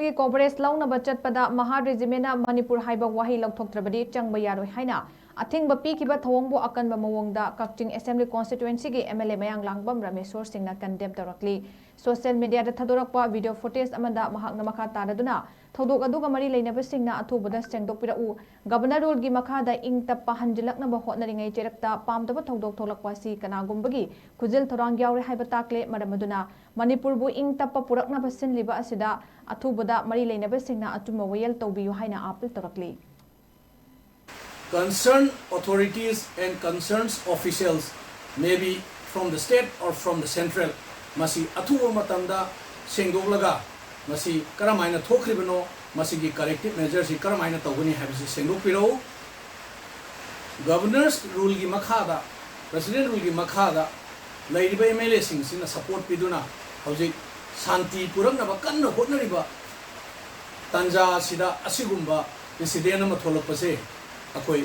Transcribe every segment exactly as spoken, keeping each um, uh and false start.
ꯒꯤ ꯀꯣꯚꯔꯦꯖ ꯂꯧꯅꯕ ꯆꯠꯄꯗ ꯃꯍꯥ ꯔꯦꯖꯤꯃꯦꯟꯅ ꯃꯅꯤꯄꯨꯔ ꯍꯥꯏꯕ ꯋꯥꯍꯩ ꯂꯧꯊꯣꯛꯇ꯭ꯔꯕꯗꯤ ꯆꯪꯕ ꯌꯥꯔꯣꯏ ꯍꯥꯏꯅ ꯑꯊꯤꯡꯕ ꯄꯤꯈꯤꯕ ꯊꯧꯑꯣꯡꯕꯨ ꯑꯀꯟꯕ ꯃꯑꯣꯡꯗ ꯀꯛꯆꯤꯡ ꯑꯦꯁꯦꯝꯕ꯭ꯂꯤ ꯀꯣꯟꯁꯇꯤꯇ꯭ꯋꯦꯟꯁꯤꯒꯤ ꯑꯦꯝ ꯑꯦꯜ ꯑꯦ ꯃꯌꯥꯡꯂꯥꯡꯕꯝ ꯔꯃꯦꯁꯣꯔ ꯁꯤꯡꯅ ꯀꯟꯗꯦꯝ ꯇꯧꯔꯛꯂꯤ꯫ ꯁꯣꯁꯤꯌꯦꯜ ꯃꯤꯗꯤꯌꯥꯗ ꯊꯥꯗꯣꯔꯛꯄ ꯚꯤꯗꯤꯑꯣ ꯐꯨꯇꯦꯖ ꯑꯃꯗ ꯃꯍꯥꯛꯅ ꯃꯈꯥ ꯇꯥꯔꯗꯨꯅ ꯊꯧꯗꯣꯛ ꯑꯗꯨꯒ ꯃꯔꯤ ꯂꯩꯅꯕꯁꯤꯡꯅ ꯑꯊꯨꯕꯗ ꯁꯦꯡꯗꯣꯛꯄꯤꯔꯛꯎ, ꯒꯕꯔꯅꯔ ꯔꯨꯜꯒꯤ ꯃꯈꯥꯗ ꯏꯪ ꯇꯞꯄ ꯍꯟꯖꯤꯜꯂꯛꯅꯕ ꯍꯣꯠꯅꯔꯤꯉꯩ ꯆꯩꯔꯛꯇ ꯄꯥꯝꯗꯕ ꯊꯧꯗꯣꯛ ꯊꯣꯛꯂꯛꯄ ꯑꯁꯤ ꯀꯅꯥꯒꯨꯝꯕꯒꯤ ꯈꯨꯖꯤꯜ ꯊꯧꯔꯥꯡ ꯌꯥꯎꯔꯦ ꯍꯥꯏꯕ ꯇꯥꯛꯂꯦ꯫ ꯃꯔꯝ ꯑꯗꯨꯅ ꯃꯅꯤꯄꯨꯔꯕꯨ ꯏꯪ ꯇꯞꯄ ꯄꯨꯔꯛꯅꯕ ꯁꯤꯜꯂꯤꯕ ꯑꯁꯤꯗ ꯑꯊꯨꯕꯗ ꯃꯔꯤ ꯂꯩꯅꯕꯁꯤꯡꯅ ꯑꯆꯨꯝꯕ ꯋꯥꯌꯦꯜ ꯇꯧꯕꯤꯌꯨ ꯍꯥꯏꯅ appeal ꯇꯧꯔꯛꯂꯤ꯫ Concerned authorities and concerns officials may be from the state or from the central, ꯃꯁꯤ ꯑꯊꯨꯕ ꯃꯇꯝꯗ ꯁꯦꯡꯗꯣꯛꯂꯒ ꯃꯁꯤ ꯀꯔꯝꯍꯥꯏꯅ ꯊꯣꯛꯈ꯭ꯔꯤꯕꯅꯣ, ꯃꯁꯤꯒꯤ corrective measure ꯁꯤ ꯀꯔꯝꯍꯥꯏꯅ ꯇꯧꯒꯅꯤ ꯍꯥꯏꯕꯁꯤ ꯁꯦꯡꯗꯣꯛꯄꯤꯔꯛꯎ꯫ Governor's rule ꯒꯤ ꯃꯈꯥꯗ, President rule ꯒꯤ ꯃꯈꯥꯗ ꯂꯩꯔꯤꯕ ꯑꯦꯝ ꯑꯦꯜ ꯑꯦꯁꯤꯡꯁꯤꯅ support ꯄꯤꯗꯨꯅ ꯍꯧꯖꯤꯛ ꯁꯥꯟꯇꯤ ꯄꯨꯔꯛꯅꯕ ꯀꯟꯅ ꯍꯣꯠꯅꯔꯤꯕ ꯇꯥꯟꯖꯥ ꯑꯁꯤꯗ ꯑꯁꯤꯒꯨꯝꯕ incident ꯑꯃ ꯊꯣꯛꯂꯛꯄꯁꯦ ꯑꯩꯈꯣꯏ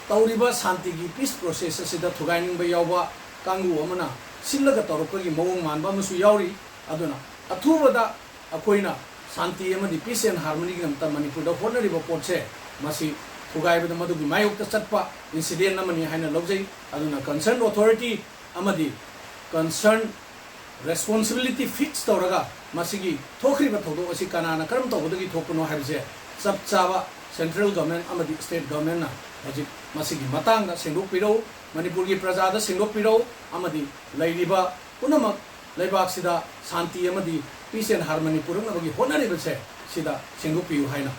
ꯇꯧꯔꯤꯕ ꯁꯥꯟꯇꯤꯒꯤ peace process ꯑꯁꯤꯗ ꯊꯨꯒꯥꯏꯅꯤꯡꯕ ꯌꯥꯎꯕ ꯀꯥꯡꯕꯨ ꯑꯃꯅ ꯁꯤꯜꯂꯒ ꯇꯧꯔꯛꯄꯒꯤ ꯃꯑꯣꯡ ꯃꯥꯟꯕ ꯑꯃꯁꯨ ꯌꯥꯎꯔꯤ꯫ ꯑꯗꯨꯅ ꯑꯊꯨꯕꯗ ꯑꯩꯈꯣꯏꯅ ꯁꯥꯟꯇꯤ ꯑꯃꯗꯤ peace and harmony ꯒꯤꯗꯃꯛꯇ ꯃꯅꯤꯄꯨꯔꯗ ꯍꯣꯠꯅꯔꯤꯕ ꯄꯣꯠꯁꯦ ꯃꯁꯤ ꯊꯨꯒꯥꯏꯕꯗ ꯃꯗꯨꯒꯤ ꯃꯥꯌꯣꯛꯇ ꯆꯠꯄ incident ꯑꯃꯅꯤ ꯍꯥꯏꯅ ꯂꯧꯖꯩ꯫ ꯑꯗꯨꯅ concerned authority ꯑꯃꯗꯤ concerned responsibility fix ꯇꯧꯔꯒ ꯃꯁꯤꯒꯤ ꯊꯣꯛꯈ꯭ꯔꯤꯕ ꯊꯧꯗꯣꯛ ꯑꯁꯤ ꯀꯅꯥꯅ ꯀꯔꯝ ꯇꯧꯕꯗꯒꯤ ꯊꯣꯛꯄꯅꯣ ꯍꯥꯏꯕꯁꯦ ꯆꯞ ꯆꯥꯕ central government ꯑꯃꯗꯤ state government ꯅ ꯍꯧꯖꯤꯛ ꯃꯁꯤꯒꯤ ꯃꯇꯥꯡꯗ ꯁꯦꯡꯗꯣꯛꯄꯤꯔꯧ, ꯃꯅꯤꯄꯨꯔꯒꯤ ꯄ꯭ꯔꯖꯥꯗ ꯁꯦꯡꯗꯣꯛꯄꯤꯔꯧ ꯑꯃꯗꯤ ꯂꯩꯔꯤꯕ ꯄꯨꯝꯅꯃꯛ ꯂꯩꯕꯥꯛꯁꯤꯗ ꯁꯥꯟꯇꯤ ꯑꯃꯗꯤ peace and harmony ꯄꯨꯔꯛꯅꯕꯒꯤ ꯍꯣꯠꯅꯔꯤꯕꯁꯦ ꯁꯤꯗ ꯁꯦꯡꯗꯣꯛꯄꯤꯌꯨ ꯍꯥꯏꯅ